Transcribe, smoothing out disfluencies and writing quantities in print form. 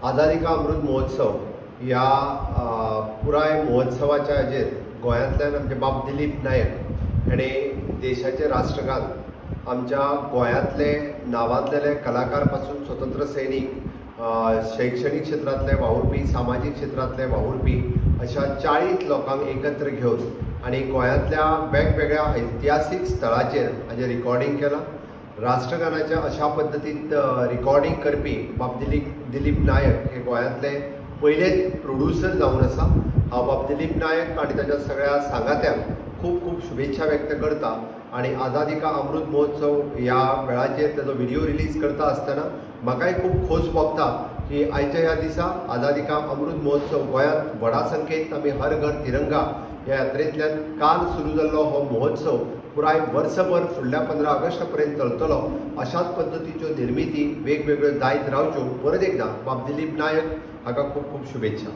आझादी का अमृत महोत्सव ह्या पुराय महोत्सवाच्या हाजेर गोंयांतल्यान आमचे बाब दिलीप नायक हाणें देशाचें राष्ट्रगान आमच्या गोंयांतले नांवाजलेले कलाकार पासून स्वतंत्र सैनीक, शैक्षणीक क्षेत्रांतले वावुरपी, सामाजीक क्षेत्रांतले वावुरपी अशा 40 लोकांक एकत्र घेवन आनी गोंयांतल्या वेगवेगळ्या ऐतिहासीक स्थळाचेर हाजें रिकॉर्डींग केलां. राष्ट्रगानाच्या अशा पद्दतीन रिकॉर्डींग करपी बाब दिलीप दिलीप नायक हे गोंयांतले पयलेच प्रोड्युसर जावन आसा. हांव बाब दिलीप नायक आनी ताच्या सगळ्या सांगात्यांक खूब खूब शुभेच्छा व्यक्त करता आनी आझादी का अमृत महोत्सव ह्या वेळाचेर ताजो व्हिडियो रिलीज करता आसतना म्हाकाय खूब खोस भोगता की आयच्या ह्या दिसा आझादी का अमृत महोत्सव गोंयांत व्हडा संख्येत आमी हर घर तिरंगा ह्या यात्रेंतल्यान काल सुरू जाल्लो हो महोत्सव पुराय वर्सभर फुडल्या 15 ऑगस्टा पर्यंत चलतलो. अशाच पद्दतीच्यो निर्मिती वेगवेगळ्यो जायत रावच्यो. परत एकदां बाब दिलीप नायक हाका खूब खूब शुभेच्छा.